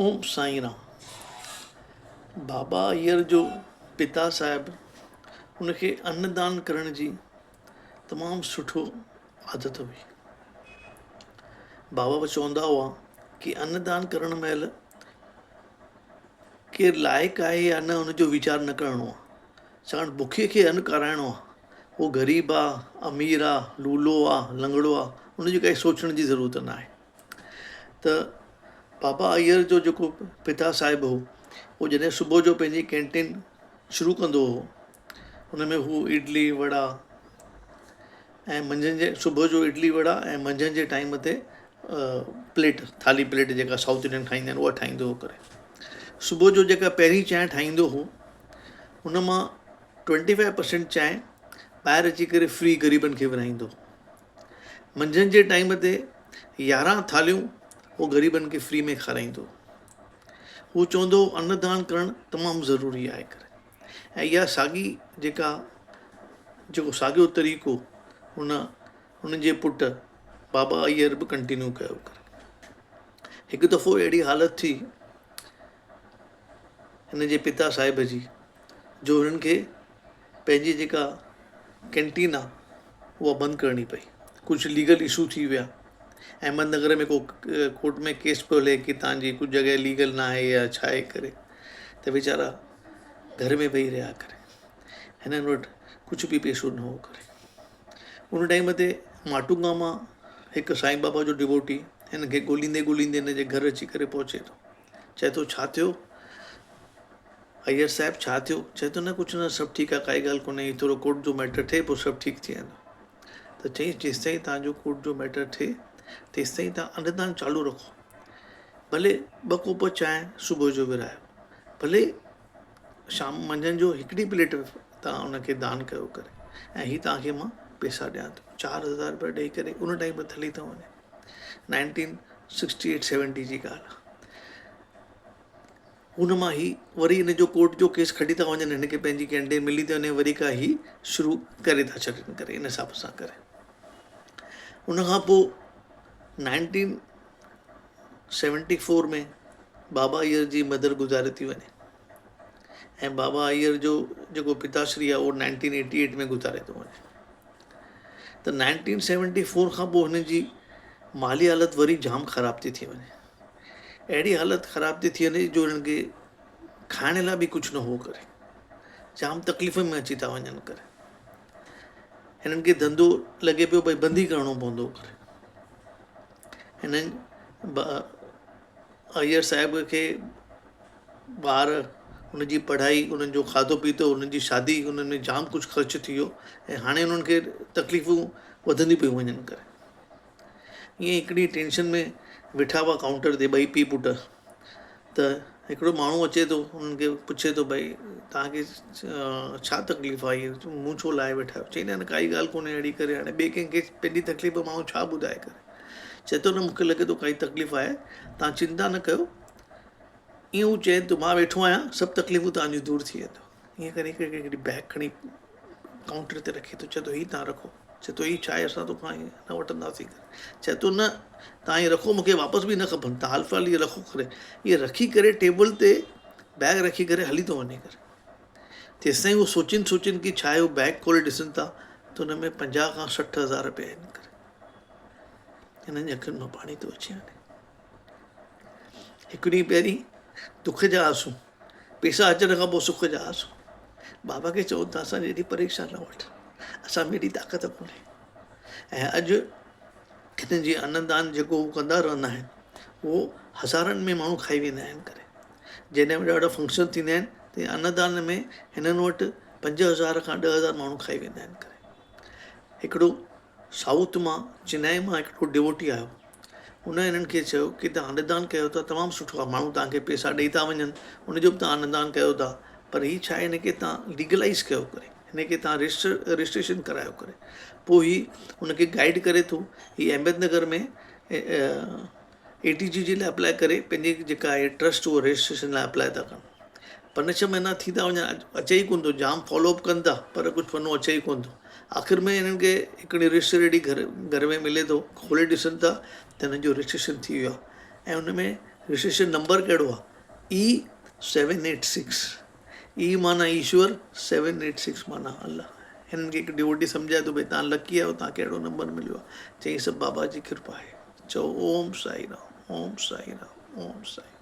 اوم سائين رام. بابا ايئر جو پتا صاحب ان کي ان دان ڪرڻ جي تمام سٺو عادت هئي. بابا به چوندا هئا ڪي ان دان ڪرڻ مهل ڪير لائق آهي يا نه ان جو ويچار نه ڪرڻو آهي. ڇاڪاڻ بکي کي ان کارائڻو آهي. هو غريب آ، امير آ، لولو آ، لنگڙو آ، ان جي ڪائي سوچڻ جي ضرورت نه آهي. ته بابا ايئر جو جيڪو پتا صاحب هو اهو جڏهن صبح جو پنهنجي ڪينٽين شروع ڪندو هو ان ۾ هو اڊلي وڙا ۽ منجهند جي صبح جو اڊلي وڙا ۽ منجهند جي ٽائيم تي پليٽ ٿالهي پليٽ جيڪا سائوٿ انڊين کائيندا آهن اها ٺاهيندو هو ڪري صبح جو جيڪا پهرين چانهه ٺاهيندو هو ان مان 25% چانهه ٻاهر اچي ڪري فري غريبن کي ورهائيندو هو منجهند جي ٽائيم تي 11 ٿالهيون هو غريبن کي فري ۾ کارائيندو هو. هو چوندو هو ان دان ڪرڻ تمام ضروري آهي ڪري ۽ اها ساڳي جيڪا جيڪو ساڳيو طريقو هن هن جي پٽ بابا ايئر به ڪنٽينيو ڪيو ڪري. هڪ دفعو اهڙي حالت ٿي هن جي پتا صاحب جي جو هنن کي پنهنجي جيڪا ڪينٽين آ اها بند ڪرڻي پئي ڪجهه ليگل اشو ٿي ويا احمد نگر ۾ ڪو ڪورٽ ۾ ڪيس پيو هلي ڪي تان جي ڪجهه جڳهه ليگل نه آهي يا ڇا آهي ڪري ته ويچارا گهر ۾ ويهي رهيا ڪري هنن وٽ ڪجهه به پئسو نه هو ڪري ان ٽائيم تي ماٽونگا مان هڪ سائين بابا جو ڊووٽي هن کي ڳوليندي ڳوليندي هن جي گهر اچي ڪري پهچي ٿو چئي ٿو ڇا ٿيو ايئر صاحب ڇا ٿيو؟ چئي ٿو نه ڪجهه نه سڀ ٺيڪ آهي ڪائي ڳالهه ڪونهي هي ٿورو ڪورٽ جو ميٽر ٺهي پوء سڀ ٺيڪ ٿي ويندو ته چيائينس جيستائين توهان جو ڪورٽ جو ميٽر ٺهي تيستائين توهان انردان چالو رکو ڀلي ٻه ڪوپ چانهه صبح جو ورهايو ڀلي شام منجهند جو هڪڙي پليٽ توهان ان کي دان ڪيو ڪري ۽ هي توهان کي مان پئسا ڏيان ٿو 4000 روپيا ڏئي ڪري ان ٽائيم تي هلي ٿو وڃي 1968 70 جي ڳالهه آهي ان مان هي وري ان جو ڪورٽ جو ڪيس کٽي ٿا وڃن هن کي پنهنجي ڪينٽين ملي ٿي وڃي وري کا هي شروع ڪري ٿا ڇڏن ڪري ان حساب سان ڪري ان کان پوء 1974 ۾ بابا ايئر جي مدر گذاري ٿي وڃي ۽ بابا ايئر جو جيڪو پتا شري آهي اهو 1988 ۾ گذاري ٿو وڃي ته 1974 کان پوء هن جي مالي حالت وري جام خراب ٿي ٿي وڃي اهڙي حالت خراب ٿي ٿي وڃي جو انهن کي کائڻ لاء به ڪجهه نه هو ڪري جام تڪليف ۾ اچي ٿا وڃن ڪري هنن کي ڌنڌو لڳي پيو ڀئي بند ئي ڪرڻو پوندو ڪري هنن ايئر صاحب کي ٻار ان جي پڙهائي انهن جو کاڌو پيتو انهن جي شادي انهن ۾ جام ڪجهه خرچ ٿي ويو ۽ هاڻي انهن کي تڪليفون وڌنديون پيون وڃن ڪري ائين هڪڙي ٽينشن ۾ ويٺا هئا ڪائونٽر تي ٻئي پيء پٽ ته هڪڙو ماڻهو اچي ٿو انهن کي پڇي ٿو ڀئي توهان کي ڇا تڪليف آئي منهن ڇو لاهي ويٺا آهيو چئي نه نه ڪائي ڳالهه ڪونهي اهڙي ڪري هاڻي ٻئي ڪنهن کي پنهنجي تڪليف ماڻهو ڇا ٻڌائي ڪري چئي ٿو نه مونکي لڳي ٿو ڪائي تڪليف آهي توهان چنتا نه ڪيو ائين هو چئي ٿو مان ويٺو آهيان سڀ تڪليفون توهان جون دور ٿي وينديون ائين ڪري هڪڙي هڪڙي بيگ کڻي ڪائونٽر تي رکي ٿو چئي ٿو هي توهان رکو چئي ٿو هي ڇا آهي اسان توکان هي نه وٺنداسين چئي ٿو نه توهان هي رکو مونکي واپس به نه کپن توهان حال في الحال هي رکو ڪري هي رکي ڪري ٽيبل تي بيگ رکي ڪري هلي ٿو وڃي ڪري تيستائين هو سوچين سوچين ڪي ڇا آهي هو بيگ کولي ڏسن ٿا ته ان ۾ 50 کان 60 هزار رپيا آهن ڪري هنن جي اکين مان پاڻي ٿو اچي وڃي هڪ ڏينهن پهرين دک جا آنسو پيسا اچڻ کان پوء سک جا آنسو. بابا کي چئو ته اسان جي ايڏي پريڪشا نه وٺ، اسان ۾ ايڏي طاقت ڪونهي. ۽ اڄ هنن جي انندان جيڪو هو ڪندا رهندا آهن اهو هزارن ۾ ماڻهو کائي ويندا آهن ڪري. جڏهن وڏا وڏا فنڪشن ٿيندا آهن ته انندان ۾ هنن وٽ 5000 کان 10,000 ماڻهو کائي ويندا آهن ڪري. هڪڙو سائوٿ مان چنائي مان هڪڙو ڊيووٽي آيو ان هنن کي چيو ڪي توهان انندان ڪيو ٿا تمام سٺو آهي ماڻهو توهان کي پئسا ڏئي ٿا وڃن ان جو به توهان انندان ڪيو ٿا پر هي ڇا آهي هن کي توهان ليگلائز ڪيو ڪري هن کي توهان رجسٽر رجسٽريشن ڪرايو ڪري پوء هي ان کي گائيڊ ڪري ٿو هي احمد نگر ۾ اي ٽي جي جي لاء اپلاء ڪري پنهنجي جيڪا آهي ٽرسٽ اهو رجسٽريشن لاء اپلاء ٿا ڪن پنج ڇهه مهينا ٿي ٿا وڃن اچي ئي ڪونه ٿو جام فالو اپ ڪن ٿا پر ڪجهه پنو اچي ئي ڪونه ٿو آخر ۾ هنن کي هڪڙي رجسٽر اهڙي گهر گهر ۾ ملي ٿو کولي ڏسن ٿا ته هنن جو رجسٽريشن ٿي ويو آهي ۽ ان ۾ رجسٽريشن نمبر ڪهڙو آهي؟ اي 786. اي معنيٰ ايشور، 786 معنيٰ الله. هنن کي هڪ ڊيوٽي سمجهائي ٿو ڀئي توهان لڪي آهيو توهان کي اهڙو نمبر مليو آهي. چئين سڀ بابا جي ڪرپا آهي. چئو اوم سائي رام، اوم سائي رام، اوم سائي رام.